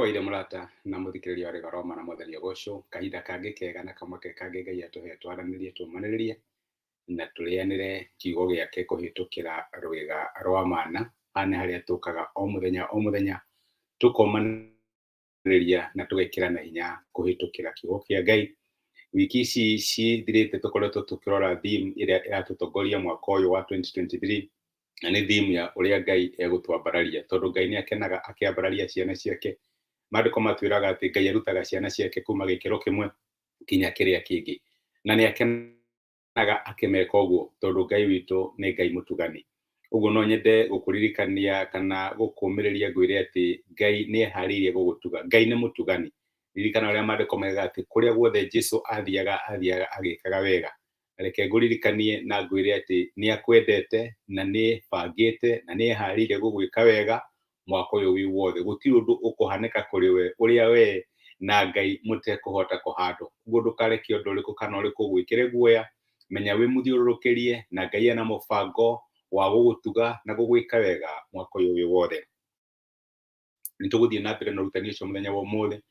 Kawaida mũrata na mũthikĩrĩria wa Rĩga Roma na Mwathani agocwo. Kahinda kangĩ kega na kamweke kangĩ Ngai atũhe twaranĩrie, tũmanĩrĩrie na tũrĩanĩre kiugo gĩake kũhĩtũkĩra rwĩga rwa mana. Haha nĩ harĩa tũkaga o mũthenya o mũthenya tũkomanĩrĩria na tũgekĩrana hinya kũhĩtũkĩra kiugo kĩa Ngai. Wiki ici cithirĩte tũkoretwo tũkĩrora theme ĩrĩa ĩratũtongoria mwaka ũyũ wa 2023, na nĩ theme ya ũrĩa Ngai egũtwambararia, tondũ Ngai nĩ akenaga akĩambararia ciana ciake. Maandĩko matwĩraga atĩ Ngai arutaga ciana ciake kuma gĩkĩro kĩmwe nginya kĩrĩa kĩngĩ, na nĩ akenaga akĩmeka ũguo tondũ Ngai witũ nĩ Ngai mũtugani. Ũguo no nyende gũkũririkania kana gũkũmĩrĩria ngwĩre atĩ Ngai nĩ eharĩirie gũgũtuga. Ngai nĩ mũtugani. Ririkana ũrĩa maandĩko maugaga atĩ kũrĩa guothe Jesu athiaga, athiaga agĩkaga wega. Reke ngũririkanie na ngwĩre atĩ nĩ akwendete na nĩ ebangĩte na nĩ eharĩirie gũgwĩka wega mwaka ũyũ wĩ wothe. Gũtirĩ ũndũ ũkũhanĩka kũrĩ we ũrĩa we na Ngai mũtekũhota kũhandwo. Ũguo ndũkareke ũndũ ũrĩkũ kana ũrĩkũ ũgwĩkĩre guoya. Menya wĩ mũthiũrũrũkĩrie na Ngai ena mũbango wa gũgũtuga na gũgwĩka wega mwaka ũyũ wĩ wothe. Nĩ tũgũthiĩ na mbere na ũrutani ũcio mũthenya wa ũmũthĩ,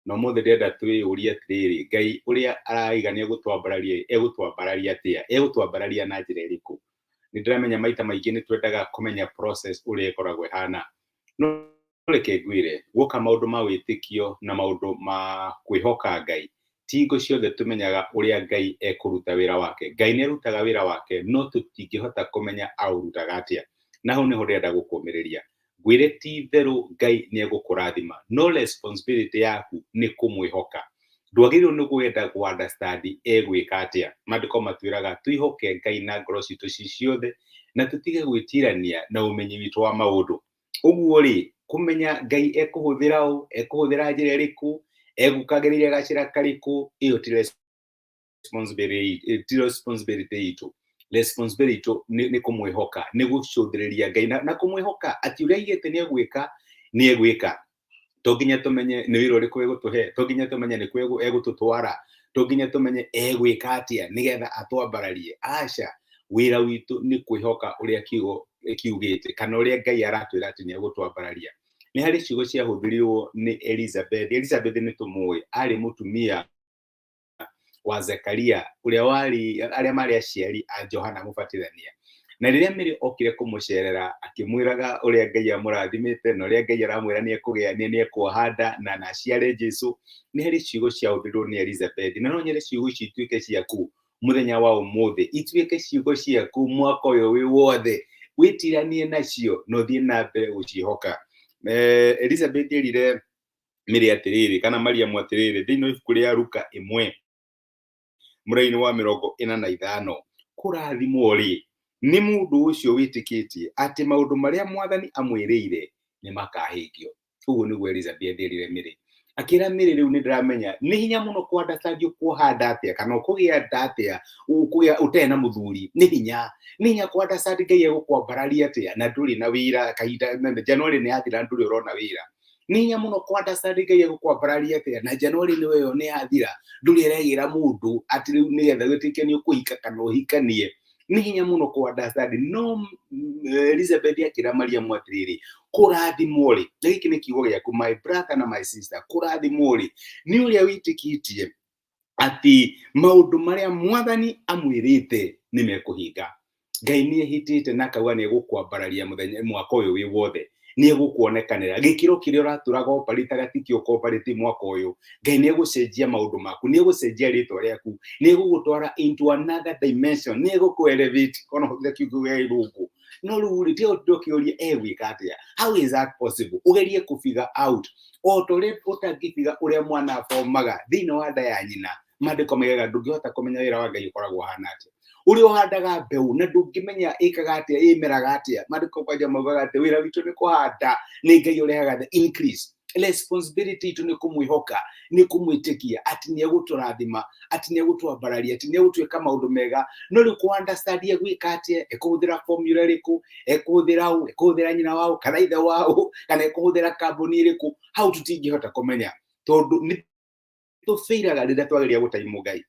na ũmũthĩ ndĩrenda twĩyũrie atĩrĩrĩ, Ngai ũrĩa araiga nĩ egũtwambararia, egũtwambararia atĩa? Egũtwambararia na njĩra ĩrĩkũ? Nĩ ndĩramenya maita maingĩ nĩ twendaga kũmenya process ũrĩa ĩkoragwo ĩhana, no reke ngwĩre, guoka maũndũ ma wĩtĩkio na maũndũ ma kwĩhoka Ngai, ti hingo ciothe tũmenyaga ũrĩa Ngai ekũruta wĩra wake. Ngai nĩ arutaga wĩra wake, no tũtingĩhota kũmenya aũrutaga atĩa. Na hau nĩho ndĩrenda gũkũmĩrĩria. Ngwĩre ti itherũ Ngai nĩ egũkũrathima, no responsibility yaku nĩ kũmwĩhoka. Ndwagĩrĩirwo nĩ kwenda kũ understand egwĩka atĩa. Maandĩko matwĩraga twĩhoke Ngai na ngoro citũ ci ciothe na tũtige gwĩtirania na ũmenyi witũ wa maũndũ. Ũguo rĩ, kũmenya Ngai ekũhũthĩra ũ, ekũhũthĩra njĩra ĩrĩkũ, egũka agereire gacĩra karĩkũ, ĩyo ti responsibility, ti responsibility itũ. Responsibility itũ nĩ kũmwĩhoka, nĩ gũcũthĩrĩria Ngai na kũmwĩhoka atĩ ũrĩa aigĩte nĩ egwĩka, nĩ egwĩka. To nginya tũmenye nĩ wĩra ũrĩkũ egũtũhe, to nginya tũmenye nĩ kũ egũtũtwara, to nginya tũmenye egwĩka atĩa nĩgetha atwambararie. Aca, wĩra witũ nĩ kwĩhoka ũrĩa kiugo kiugĩte kana ũrĩa Ngai aratwĩra atĩ nĩ egũtwambararia. Nĩ harĩ ciugo ciahũthĩrirwo nĩ Elizabeth. Elizabeth nĩ tũmũĩ, arĩ mũtumia wa Zekaria ũrĩa warĩ arĩa marĩ aciari a Johana Mũbatithania. Na rĩrĩa Mary okire kũmũcerera akĩmwĩraga ũrĩa Ngai amũrathimĩte na ũrĩa Ngai aramwĩra nĩ ekũgĩa nĩ ekuoha nda na aciare Jesu, nĩ harĩ ciugo ciahũthĩrirwo nĩ Elizabeth. Na no nyende ciugo ici ituĩke ciaku mũthenya wa ũmũthĩ, ituĩke ciugo ciaku mwaka ũyũ wĩ wothe, wĩtiranie nacio na ũthiĩ na mbere gũciĩhoka. Elizabeth erire Mary atĩrĩrĩ, kana Mariamu atĩrĩrĩ, thĩinĩ wa ibuku rĩa Luka 1 mũraini wa 45, kũrathimwo rĩ nĩ mũndũ ũcio wĩtĩkĩtie atĩ maũndũ marĩa Mwathani amwĩrĩire nĩ makahingio. Ũguo nĩguo Elizabeth erire Mary. Akĩra Mary, rĩu nĩ ndĩramenya nĩ hinya mũno kũ understand ũkuoha nda atĩa kana ũkũgĩa nda atĩa, ũkũgĩa ũtarĩ na mũthuri, nĩ hinya. Nĩ hinya kũ understand Ngai egũkwambararia atĩa na ndũrĩ na wĩra kahinda January nĩ yathira ndũrĩ ũrona wĩra. Nĩ hinya mũno kũ understand Ngai egũkwambararia atĩa na January nĩ ĩyo nĩ yathira ndũrĩ ũregĩra mũndũ atĩ rĩu nĩgetha wĩtĩke nĩ ũkũhika kana ũhikanie. Nĩ hinya mũno kũ understand. No Elizabeth akĩra Mariamu atĩrĩrĩ, kũrathimwo rĩ, na gĩkĩ nĩ kiugo gĩaku my brother na my sister, kũrathimwo rĩ nĩ ũrĩa wĩtĩkĩtie atĩ maũndũ marĩa Mwathani amwĩrĩte nĩ mekũhinga. Ngai nĩ ehĩtĩte na akauga nĩ egũkwambararia mũthenya mwaka ũyũ wĩ wothe, nĩ egũkuonekanĩra gĩkĩro kĩrĩa ũratũraga oparĩtaga tikĩo ũkoparĩte mwaka ũyũ. Ngai nĩ egũcenjia maũndũ maku, nĩ egũcenjia rĩtwa rĩaku, nĩ egũgũtwara into another dimension, nĩ egũkũ elevate ona hũthĩra kiugo gĩa gĩthũngũ. No rĩu rĩ, tiga gũtinda ũkĩũria egwĩka atĩa, how is that possible? Ũgerie kũ figure out o ta ũrĩa ũtangĩbiga ũrĩa mwana abomaga thĩinĩ wa nda ya nyina. Maandĩko maugaga ndũngĩhota kũmenya wĩra wa Ngai ũkoragwo ũhana atĩa, ũrĩa ũhandaga mbeũ na ndũngĩmenya ĩkaga atĩa, ĩmeraga atĩa. Maandĩko kwanja maugaga atĩ wĩra witũ nĩ kũhanda, nĩ Ngai ũrehaga the increase. Responsibility itũ nĩ kũmwĩhoka, nĩ kũmwĩtĩkia atĩ nĩ egũtũrathima, atĩ nĩ egũtwambararia, atĩ nĩ egũtwĩka maũndũ mega. No rĩu kũ understand egwĩka atĩa, ekũhũthĩra formula ĩrĩkũ, ekũhũthĩra ũ, ekũhũthĩra nyina waũ kana ithe waũ, kana ekũhũthĩra kambuni ĩrĩkũ, hau tũtingĩhota kũmenya, tondũ nĩ tũbĩiraga rĩrĩa twageria gũtaimũ Ngai.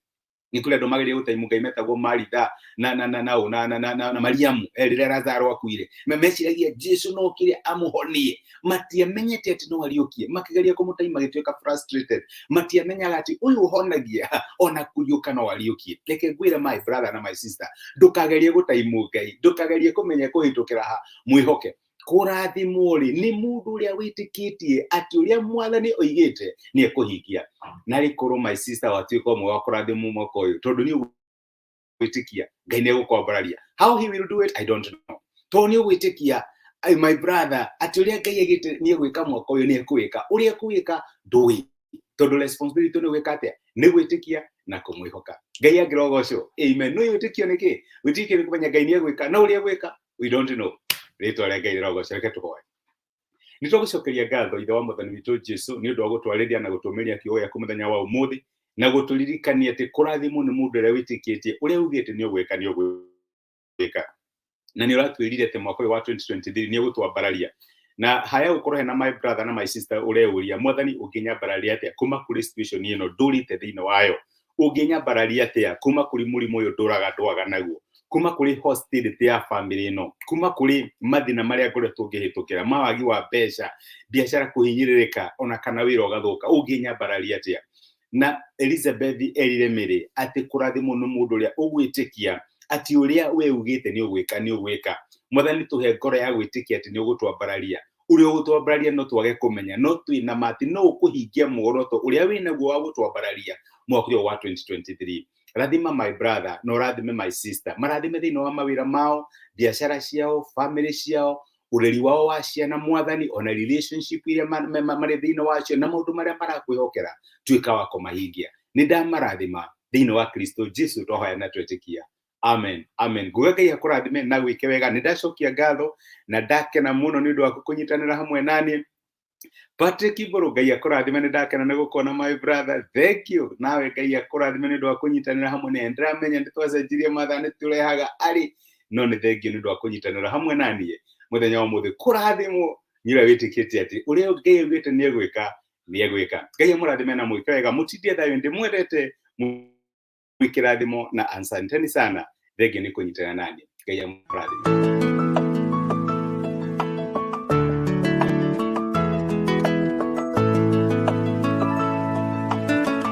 Nĩ kũrĩ andũ mageria gũtaimu Ngai metagwo Maritha na na na na na na na, na, na Mariamu rĩrĩa Lazaro akuire. Meciragia Jesu no kire amũhonie, matiamenyete atĩ no ariũkie. Makĩgeria kũmũtaima magĩtuĩka frustrated, matiamenyaga atĩ ũyũ ũhonagia ona kũriũka no ariũkie. Reke ngwĩre, my brother na my sister, ndũkagerie gũtaimwo Ngai, ndũkagerie kũmenya kũhĩtũkĩra ha, mwĩhoke. Kũrathimwo rĩ nĩ mũndũ ũrĩa wĩtĩkĩtie atĩ ũrĩa Mwathani oigĩte nĩ ekũhingia. Na rĩkorwo, my sister, watuĩka ũmwe wa kũrathimwo mwaka ũyũ tondũ nĩ ũgwĩtĩkia Ngai nĩ egũkwambararia. How he will do it, I don't know. Tondũ nĩ ũgwĩtĩkia, my brother, atĩ ũrĩa Ngai aigĩte nĩ egwĩka mwaka ũyũ nĩ ekũwĩka, ũrĩa ekũwĩka ndũĩ, tondũ responsibility nĩ gwĩka atĩa? Nĩ gwĩtĩkia na kũmwĩhoka. Ngai angĩrogocwo. Amen. No wĩtĩkio nĩ kĩ? Wĩtĩkio nĩ kũmenya Ngai nĩ egwĩka, no ũrĩa egwĩka we don't know. Rĩtwa rĩa Ngai rĩrogocwo. Reke tũhoe. Nĩ twagũcokeria ngatho, Ithe wa Mwathani witũ Jesu, nĩ ũndũ wa gũtwarĩria na gũtũmĩria kiugo gĩaku mũthenya wa ũmũthĩ na gũtũririkania atĩ kũrathimwo nĩ mũndũ ũrĩa wĩtĩkĩtie ũrĩa ugĩte nĩ ũgwĩka nĩ ũgwĩka. Na nĩ ũratwĩrire atĩ mwaka ũyũ wa 2023 nĩ ũgũtwambararia, na haya gũkorwo hena my brother na my sister ũreuria, "Mwathani, ũngĩnyambararia atĩa kuma kũrĩ situation ĩno ndũrĩte thĩinĩ wayo? Ũngĩnyambararia atĩa kuma kũrĩ mũrimũ ũyũ ndũraga ndwaga naguo, kuma kũrĩ hostility ya family ĩno, kuma kũrĩ mathĩna marĩa ngoretwo ngĩhĩtũkĩra ma wagi wa mbeca, biacara kũhinyĩrĩrĩka, ona kana wĩra ũgathũka? Ũngĩnyambararia atĩa?" Na Elizabeth erire Mary atĩ kũrathimwo nĩ mũndũ ũrĩa ũgwĩtĩkia atĩ ũrĩa we ugĩte nĩ ũgwĩka nĩ ũgwĩka. Mwathani, tũhe ngoro ya gwĩtĩkia atĩ nĩ ũgũtwambararia. Ũrĩa ũgũtwambararia no twage kũmenya, no twĩ na ma atĩ no ũkũhingia muoroto ũrĩa wĩ naguo wa gũtwambararia mwaka ũyũ wa 2023. Rathima my brother na ũrathime my sister, marathime thĩinĩ wa mawĩra mao, biacara ciao, family ciao, ũreri wao wa ciana, Mwathani, ona relationship iria marĩ thĩinĩ wacio, na maũndũ marĩa marakwĩhokera, tuĩka wa kũmahingia. Nĩ ndamarathima thĩinĩ wa Kristo Jesu, twahoya na twetĩkia. Amen, amen. Nguga Ngai akũrathime na gwĩke wega. Nĩ ndacokia ngatho na ndakena mũno nĩ ũndũ waku kũnyitanĩra hamwe naniĩ. Patrick Iburu, Ngai akũrathime. Nĩ ndakena nĩ gũkuona, my brother, thank you. Nawe Ngai akũrathime nĩ ũndũ wa kũnyitanĩra hamwe nĩ ndĩramenya nĩ twacenjirie mathaa, nĩ tũrehaga arĩ no nĩ thank you nĩ ũndũ wa kũnyitanĩra hamwe naniĩ mũthenya wa ũmũthĩ. Kũrathimwo nĩ ũrĩa wĩtĩkĩtie atĩ ũrĩa Ngai augĩte nĩ egwĩka nĩ egwĩka. Ngai amũrathime na mwĩke wega. Mũtindie thayũ, ndĩmwendete, mwĩkĩrathimo na asanteni sana. Thengiũ nĩ kũnyitana nani. Ngai amũrathime.